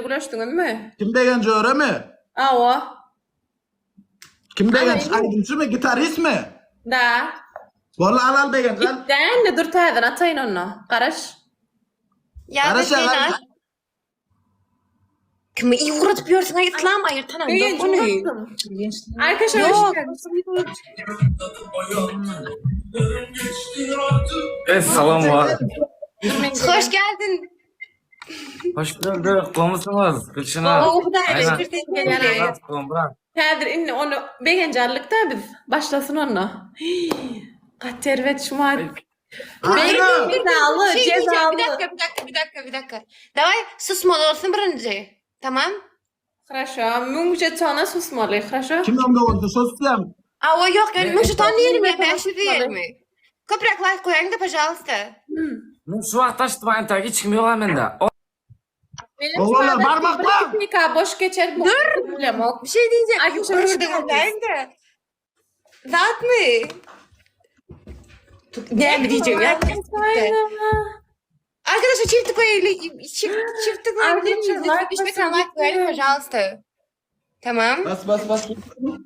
Gürleşdiňizmi? Kim Begenç Öremi? Awa. Kim Begenç? Aýdymçymy, gitaristmi? Da. Boldy al al Begenç al. Gitdä indi dur täzeden ataýyn onda. Garaş. Ýa-da Garaş sen aga. at. Kimi ugradyp ýörsüň aý Yslam aýyr tanamzok Begenç ony. ugrattym. Arkadaşlar hoş Ýok. geldiniz. Essalamu Hoş geldin. Hoş gördük. Gowmysyňyz? Gülşinar. Gowy Hudaýa Aynen. şükür sen gelýän. Brat, gowmy brat? Häzir indi ony begenjarlykda biz başlasyn onda. Gaty erbet şumat. Aynen. Cezaly, Şey diyeceğim, bir cezaly. dakika, bir dakika, bir dakika, bir dakika. Daway, susmaly bolsun birinji. Tamam? Hraşo, 1000 jetona susmaly, hraşo. Kim öňde bolsa şo susýan. Awa ýok, ýöne 1000 jeton diýelim ýa 500 Susmaly. diýelimi? Köpräk laýk goýaýyň-da, pažalsta. Men şu wagt açdym entäk hiç kim ýok mende. Benim Oglanlar, şu anda barmakla! bir dakika boş geçer. Dur. Bilemok. Bir şey diýjek. Ay, Ýok, hoş bir geldiniz. goýaýyň-da. Zatmy? Näme diýjek ýa? Arkadaşlar çift tıklayın, çift, çift tıklayabilir miyiz? Arkadaşlar, Lütfen düşmek like koyalım, пожалуйста. Tamam. Bas bas bas.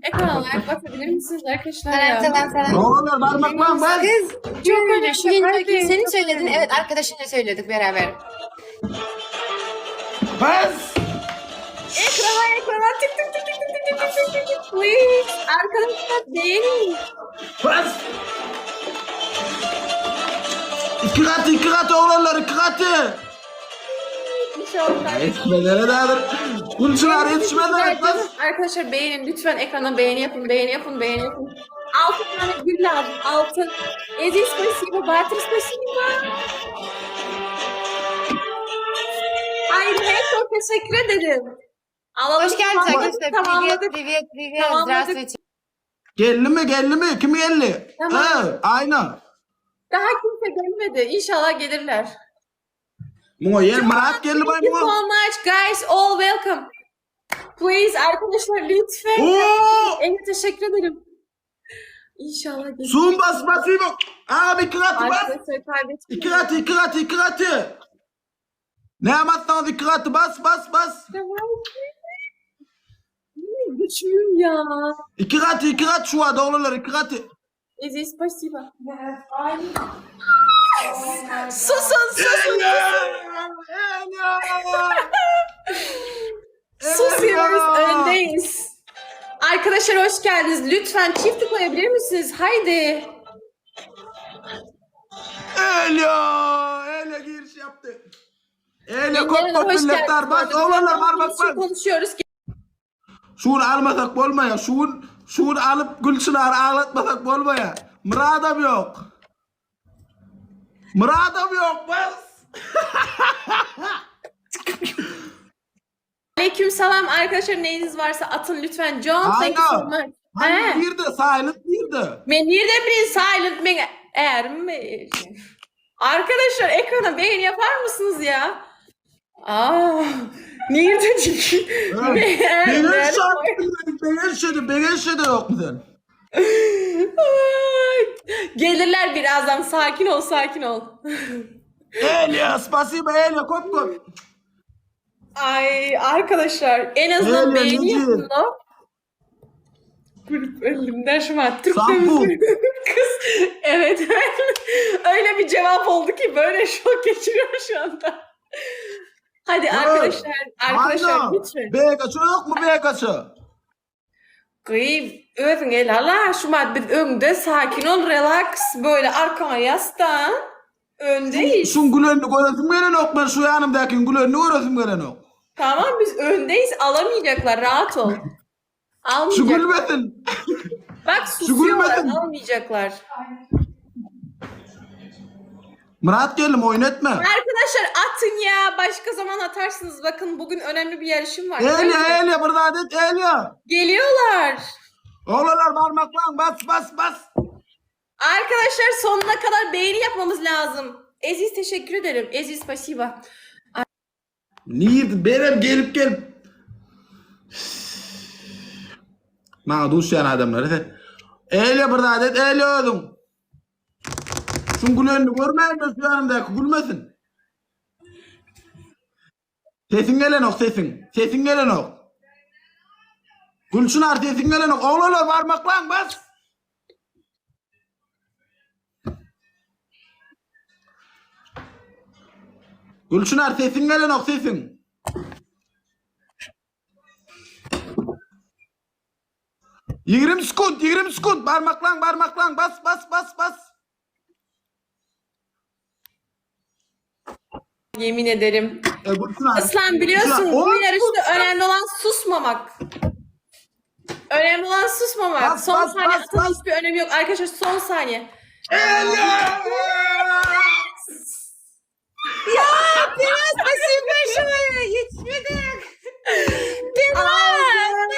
Ekrana like basabilir misiniz arkadaşlar Selam ya? selam selam. Oglanlar barmaklan bas. Kız Çok önemli. şu yeni Hadi. senin söyledin. Evet arkadaşınla söyledik beraber. Bas. Ekrana ekrana tık tık tık tık tık tık tık tık tık please. Arkadaşlar beğenin. Bas. İki katı iki katı oglanlar iki katı. İnşallah. Yetişmelere dair. Gülşinar yetişmelere bas. Arkadaşlar beğenin lütfen ekrana beğeni yapın beğeni yapın beğeni yapın. 6 tane gül lazım 6. Eziz spasibo, Batır spasibo. Ay hey çok teşekkür ederim. Alalım, Hoş geldiniz tamamladık, arkadaşlar. Привет, Tamamladık. привет, привет. Tamamladık. Здравствуйте. Geldi mi geldi mi? Kim geldi? Tamam. Ha, aynen. Daha kimse gelmedi. İnşallah gelirler. Muňa ýer Myrat geldi Thank you baý so muňa. much guys. All welcome. Please arkadaşlar lütfen. Oo! En teşekkür ederim. İnşallah gelir. Suun bas basayım. Abi iki katı bas. Arkadaşlar kaybetmeyin. İki katı iki katı iki katı. Ne yapmazsanız iki katı bas bas bas. Güçlüyüm ya. İki katı iki katı şu an oğlanlar iki katı. Eziz spasiba. Susun susun. Susuyoruz öndeyiz. Arkadaşlar hoş geldiniz. Lütfen çift tıklayabilir misiniz? Haydi. Elya, Elya giriş yaptı. Elya kop Yeniden kop hoş milletler geldiniz. bas oğlanlar var bak bak. Konuşuyoruz. Şunu almasak bolmaya, şun şunu alıp Gülçınar'ı ağlatmasak bolmaya. Muradam yok. Muradam yok bas. Aleyküm selam arkadaşlar neyiniz varsa atın lütfen. John thank you so Aynen. much. Hani He. girdi, silent girdi. Men nereden bileyim silent men eğer mi? Arkadaşlar ekrana beğeni yapar mısınız ya? Aa, nerede Benim Meğer şarkı, benim şeydi, benim şeydi yok musun? Ay, Gelirler birazdan. Sakin ol, sakin ol. Elya, spasiba Elya, kop kop. Ay arkadaşlar en azından Öyle, beğeni Neci? yapın lan. Gülüp elimden şu an Türk Sampu. temizliği. Kız evet öyle, öyle bir cevap oldu ki böyle şok geçiriyor şu anda. Hadi arkadaşlar arkadaşlar Aynen. lütfen. B kaçı yok mu B kaçı? Gyýyp özüň el ala şu mat biz öňde sakin ol relax böyle arkana ýaslan. Öndeyiz. Şun gülenini göresim gelen yok ben şu yanımdaki gülenini göresim gelen yok. Tamam biz öndeyiz alamayacaklar rahat ol. Şu Almayacaklar. gülmesin. Bak susuyorlar gülmesin. almayacaklar. Murat gelim oynatma. Arkadaşlar atın ya başka zaman atarsınız. Bakın bugün önemli bir yarışım var. Elya Elya burada adet Elya. Geliyorlar. Oğlanlar parmaklan bas bas bas. Arkadaşlar sonuna kadar beğeni yapmamız lazım. Eziz teşekkür ederim. Eziz spasiba. Niye benim gelip gelip. Bana duşlayan adamlar. Elya burada adet Elya oğlum. Şun gülenini görmeyin de şu yanımdaki gülmesin. Sesiň gelenok sesiň. Sesiň gelenok. Gülçynar sesiň gelenok. Oglanlar barmaklaň bas. Gülçynar sesiň gelenok sesiň. 20 sekund, 20 sekund barmaklaň barmaklaň bas bas bas bas. Yemin ederim. E, Gülçınar. Aslan biliyorsun Gülçınar, bu yarışta on- önemli olan susmamak. Önemli olan susmamak. Bas, son bas, saniye bas, atın bas. hiçbir önemi yok. Arkadaşlar son saniye. Ya biraz спасибо большое. Yetişmedik. Biraz.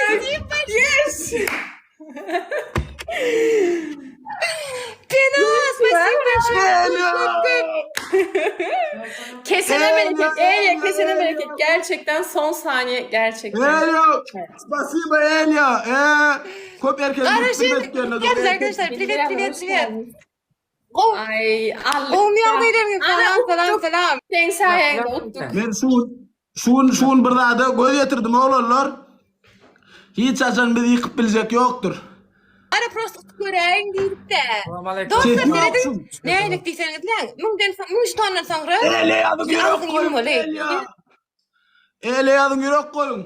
Спасибо Yes. Biraz. Спасибо большое. Kesene bereket. Eyle kesene bereket. Gerçekten son saniye gerçekten. Elio. Spasibo Elio. Ee, köp erkek Kardeşim, Geldiniz arkadaşlar. Privet privet privet. Go. Ay Allah. Olmayan değilim. Ana, Selam selam selam. Sen sayende uttuk. Men şu şun şun bir zada göz getirdim oglanlar. Hiç açan bizi ýykyp biljek ýokdur. Ara prosto göreyim deyip de. Salam aleyküm. Dostlar Çetin dedim. olsun. Ne aylık diyseniz lan. Müngden müng tondan sonra. Ele ýazyň ýürek Ağzını goýuň. yummaly. Elio. Ele ýazyň ýürek goýuň.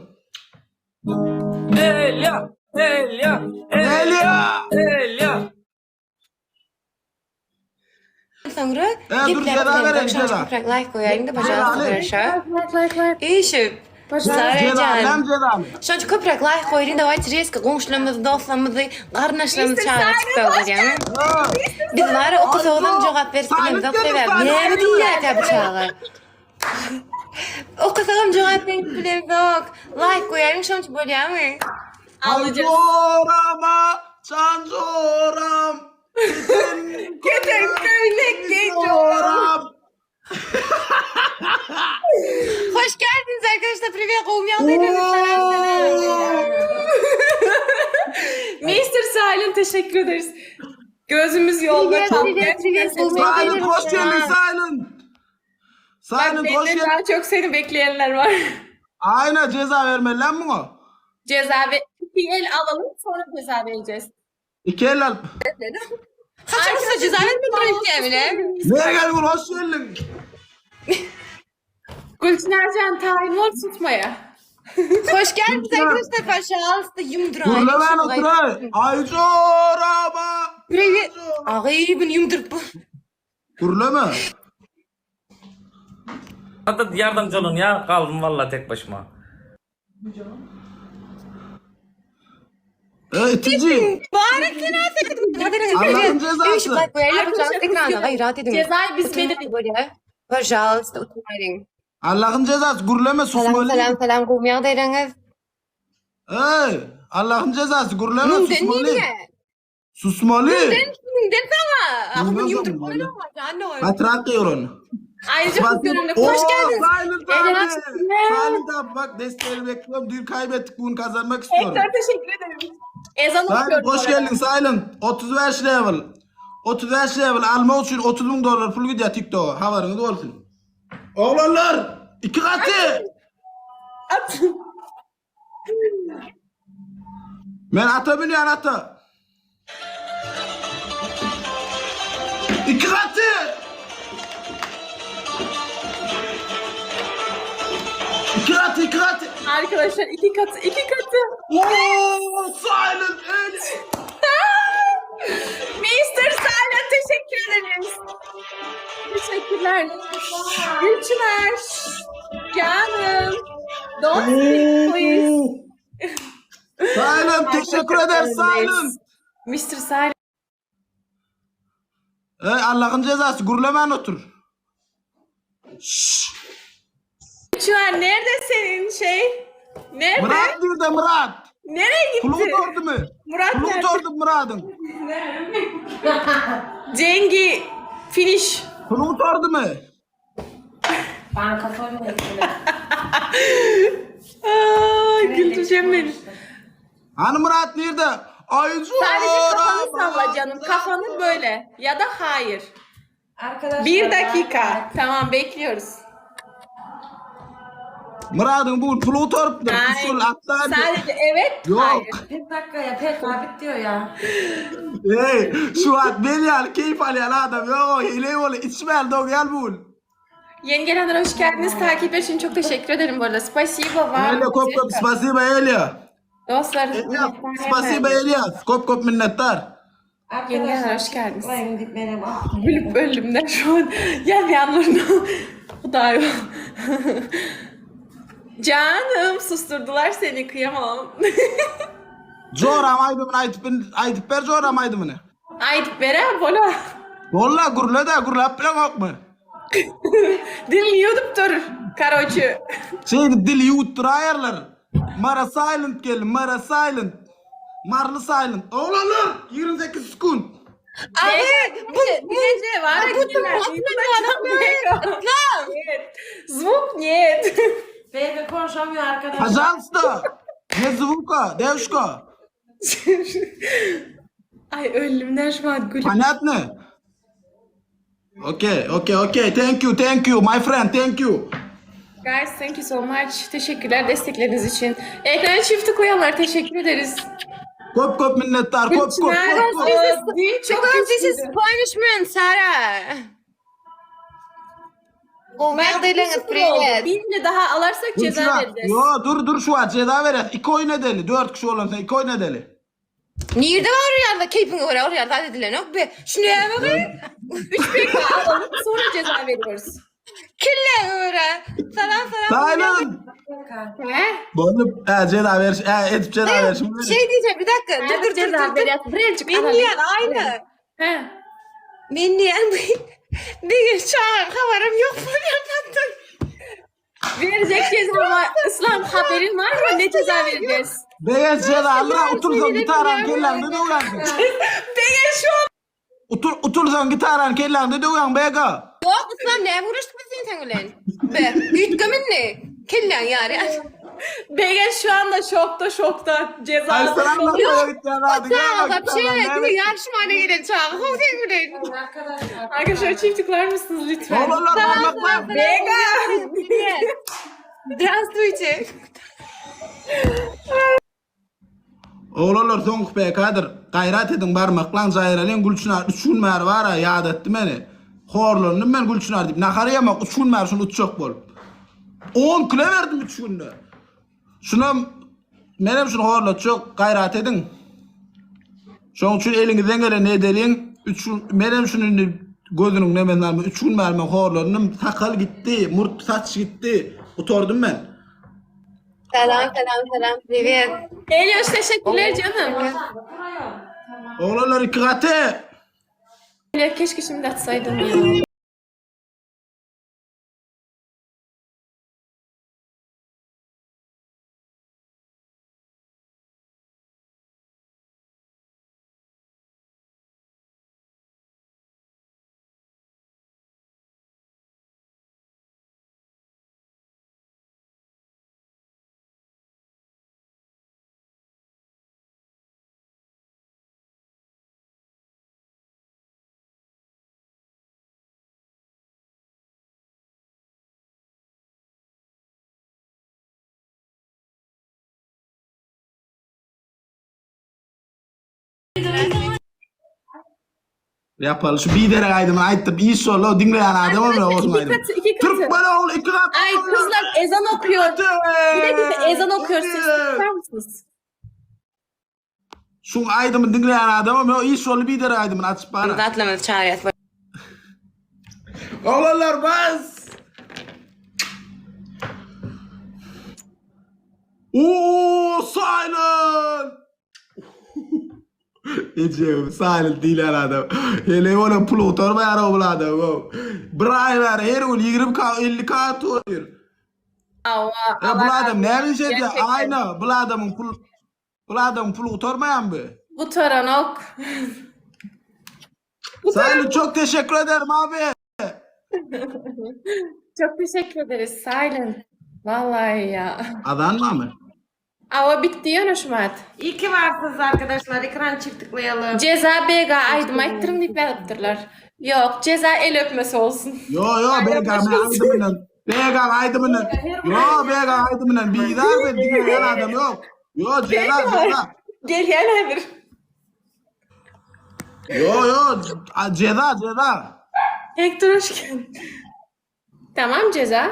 Elya! Elya! Elio. Elya! Sonra E, dur, ceza verelim, ceza. Like koyayım da Ceza, пожалуйста ne? хорошо. Like like. İşi. Cezaly, Sarıcan. hem cezaly. Şonça köpräk like goýuň давайте резко goňşularymyzy, dostlarymyzy, garyndaşlarymyzy Mr. çagyryp Simon, çykdy bolýar. Biz bari okusadan jogap berip Silent bilemizok gelin, sebäbi. silent Näme gelin. diýýär bu çaga? Okusagam jogap berip bilemizok. Like goýalyň şonça bolýarmy? Alacağız. Çanjorama, çanjoram. Keten köylek Çanjoram. Hoş geldiniz arkadaşlar. Privet gowmy ýagdaýlaryňyz? Salam salam. Mr. Silent teşekkür ederiz. Gözümüz yolda Privet, kaldı. privet, Gerçekten privet. seni- Silent hoş geldin Silent. Bak Silent hoş benden geldin. daha çok seni bekleyenler var. Aynen ceza vermeli lan buna. Ceza ve iki el alalım sonra ceza vereceğiz. İki el al. Haçan olsa ceza vermediler ki Emine. Nereye geldin hoş geldin. Gülçin Ercan tayin ol tutmaya. Hoş geldiniz arkadaşlar. Пожалуйста, yumdurayın. Gürle ben oturay. Aycorama. Privet. Ağayı bunu yumdurup bu. Gürleme. Hatta yardımcı olun ya. Kaldım vallahi tek başıma. E, itici. Bari sen Allah'ın cezası. Arkadaşlar, Cezayı biz belirleyelim. Пожалуйста, utmayın. Allah'ın cezası gürleme Selam susmalı. selam selam gowmy ýagdaýlaryňyz. Ey, Allah'ın cezası gürleme Müňden susmalı. niye? Susmalı. Müňden sana. Müňden Aklını yumdurup sana. böyle olmaz. Anne o. Hatrak onu. Ayrıca Bak- bu görünümde Oo, hoş geldiniz. Silent abi. Evet. Silent abi bak desteğini bekliyorum. Dün kaybettik bugün kazanmak istiyorum. Tekrar teşekkür ederim. Ezan Silent okuyorum. hoş bu arada. geldin Silent. 35 level. 35 level almak için 30 bin dolar pul gidiyor TikTok'a. Haberiniz olsun. Oğlanlar iki katı. At. Ben ata biniyorum ata. İki katı. İki katı iki katı. Arkadaşlar iki katı iki katı. Oo, Silent öyle. Mr. Silent teşekkür ederiz. Teşekkürler. Gülçiner. Canım. Don't speak please. Silent teşekkür eder Silent. Mr. Silent. Ey Allah'ın cezası gürlemen otur. Şşş. Gülçiner nerede senin şey? Nerede? Murat nerede Murat? Nereye gitti? Pulu tordu mu? Murat Pulu nerede? tordu Murat'ın. Cengi finish. Pulu tordu mu? Aa, güldüreceğim beni. Hani Murat nerede? Ay Sadece kafanı salla canım. Kafanı böyle. Ya da hayır. Arkadaşlar Bir dakika. Tamam bekliyoruz. Myradyň bu gün puly gutarypdyr. Usul atda. Sadece evet, Yok. hayır. Bir dakika ya PK bit diyor ya. Ey, şu an ben yani keyif alyan adam. Yok, hile oğlu içmel dog gel bu gün. Yeni gelenler hoş geldiniz. Takip için çok teşekkür ederim bu arada. Spasibo vam. Öyle kop kop spasibo Elia. Dostlar. Elia, spasibo Elia. Kop kop minnettar. Yeni gelenler Arkadaşlar hoş geldiniz. tıklayın deyip merhaba. Gülüp öldüm şu an. Gel bir yanlarına. Hudaý. Canım susturdular seni kıyamam. Joram aýdymyny aýdyp aýdyp ber joram aýdymyny. Aýdyp bere bola. Walla gürle de gürläp bileňokmy? Dilini yutup dur. Короче. Şeýdip dili ýuwutdyraýarlar. Mara silent gelin, Mara silent. Marly silent. Oglanlar 28 sekund. Abi bu gece var ya bu günler. Нет. Звук нет. BK konuşamıyor arkadaşlar. Пожалуйста. Ne звука, девушка. Ay öldüm şu an gülüp. Понятно? Okay, okay, okay. Thank you, thank you, my friend, thank you. Guys thank you so much. Teşekkürler destekleriniz için. Ekrana çift tıklayanlar teşekkür ederiz. Kop kop minnettar, kop kop kop kop. Dün çok Because this is güçlüydü. punishment Sara. Ben Gowy sıfır oldu. привет. Birini daha alarsak Dur ceza şuna. vereceğiz. Yo dur dur şu an ceza vereceğiz. İki oyun edeli. Dört kişi olan sen iki oyun edeli. Nirde var oraya keyfine göre oraya da edilen yok be. Şunu yapma. 3 PK alalım sonra ceza veriyoruz. Kille göre. Salam salam. Silent. PK. He? Bolup e, ceza ver. E, edip ceza ver. Şimdi. Şey diyeceğim bir dakika. Dur dur dur Ceza dur. dur. vereceğiz. Birazcık Men alalım. diyen aynı. He. Men diyen bir gün çağır haberim yok bu yerden. Verecek ceza var. İslam haberin var mı? Ne ceza vereceğiz? Beyaz ceza Allah otursan gitaran kellende döversin. Beyaz şu an. Otur otursan gitaran kellende döven bega. Yok İslam ne uğraştık biz sen ulan? Be, yutkamın ne? Killen yani. Beyaz şu anda şokta şokta. Ceza. Ay sen anlatmaya gittin hadi. Çağır bir şey değil yarışmaya gelen çağır. Ho sen ulan. Arkadaşlar. Arkadaşlar çift tıklar mısınız lütfen? Oğlanlar parmaklar. Bega. Здравствуйте. Oğlanlar soňky PK-dyr. Gaýrat ediň barmaklan jaýralyň Gülçünar 3 gün bäri bar a ýat etdi meni. Horlandym men Gülçünar diýip nahar ýemek 3 gün bäri şuny utjak bolup. 10 kilo berdim 3 günde. Şunam menem şuny horlatjak gaýrat ediň. Şoň üçin eliňizden geleni edeliň. 3 gün menem şuny indi gözüniň nemesini alma 3 gün bäri men horlandym. Sakal gitdi, murt saç gitdi. Gutardym men. Selam selam selam. Привет. Elios teşekkürler canım. Tamam. Oglanlar 2 gaty. Ya keşke şimdi atsaydım ya. Ýapaly şu biderek aýdymyny aýtdyp iş şol o diňleýän adamam ýok İki olsun aýdym. katı, iki katı. Türkmen ogly iki katı. Ay kızlar ezan okuyor. Bir dakika ezan okuyor. Ses tutar mısınız? Şu aýdymyny diňleýän adamam ýok iş şol biderek aýdymyny açyp bara. Zatlamaz çağır. Oglanlar bas. Oo silent. Eceğim silent değil adam. Hele ona pul oturma o adam. Bir ay ver her gün 20 k 50 k atıyor. Ava, Ya bu adam ne bir şey Gerçekten. Aynı bu adamın pul bu adamın pulu oturmayan bu. Bu taranok. Silent çok teşekkür ederim abi. Çok teşekkür ederiz Silent. Vallahi ya. Adanma mı? Ava bitti ya Şumat. İyi ki varsınız arkadaşlar. Ekran çift tıklayalım. Ceza BG aydım ayttırım deyip yaptırlar. Yok ceza el öpmesi olsun. Yo yo ben Aynen, ben aydımla. Begaň aýdymyndan. Yo, Begaň aýdymyndan bizar men diňleýän adam ýok. Yo, ceza, ceza. Gelýän häzir. Yo, yo, a, ceza, ceza. Hector hoş geldin. Tamam ceza.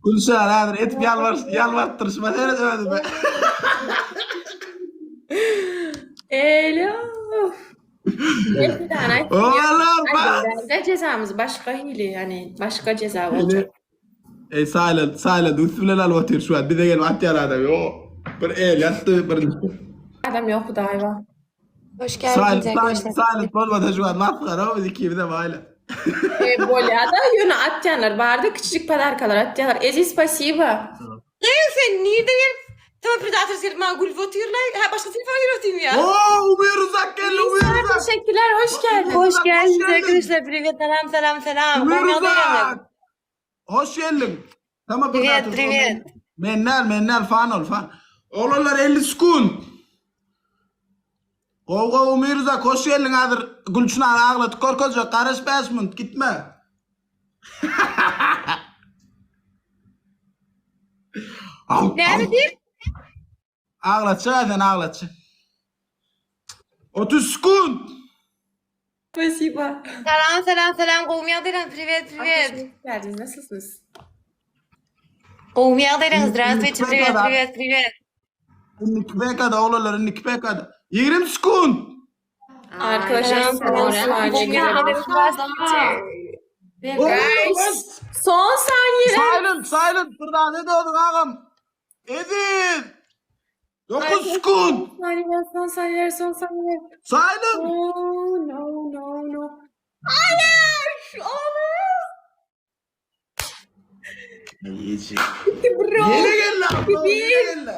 Gülşah häzir etip ýalbar ýalbartdyryşyma seret özüme. Elo. Oğlanlar bas. Ne cezamız başga hili yani başga ceza olacak. Ey Silent, Silent üstü bilen alyp otyr şu an. Bize gelip atýan adam ýok. Bir el ýatdy, bir Adam yok galiba. Hoş geldiniz Silent, arkadaşlar. Silent, Silent bolmasa şu an masgara biz ikimiz de maýla. E, Bolyada yöne atyanlar vardı. Küçücük padarkalar atyanlar. Ezi spasiba. Ne sen nerede gelip Tamam predator gelip bana gülüp oturuyorlar. Ha başka telefon giriyor ya. Oo, Umir Uzak geldi, Umir Uzak. Teşekkürler hoş geldin. Hoş geldiniz geldin. arkadaşlar. Privet selam selam selam. Umir Konuya da geldim. Uzak. Hoş geldin. Tamam Privet, dur. privet. Mennel, mennel fan ol fan. Oğlanlar 50 sekund. Go go Umir Uzak hoş geldin hazır. Gülçünar ağlatıp korkacak. Karış 5 minut gitme. Au, Ne au. diyeyim? Ağlatçı sen ağlatçı. 30 sekund. Spasiba. Selam selam selam. Kovmaya derim. Privet privet. Hoş geldiniz. Nasılsınız? Kovmaya derim. Здравствуйте. Привет Merhaba. привет привет. 2 PK'da oğlanlar 2 PK'da. 20 sekund. Arkadaşlar Selam son selam. saniye. Kovmaya derim. Здравствуйте. Guys, son saniyeler. Silent, silent. Burada ne diyordun ağam? Edin. 9 sekund. Saniyeler, son saniyeler, son saniyeler. Silent. No, no, no, no. Hayır! Olamaz. Bro. Yeni geldi. abla, Yeni geldi.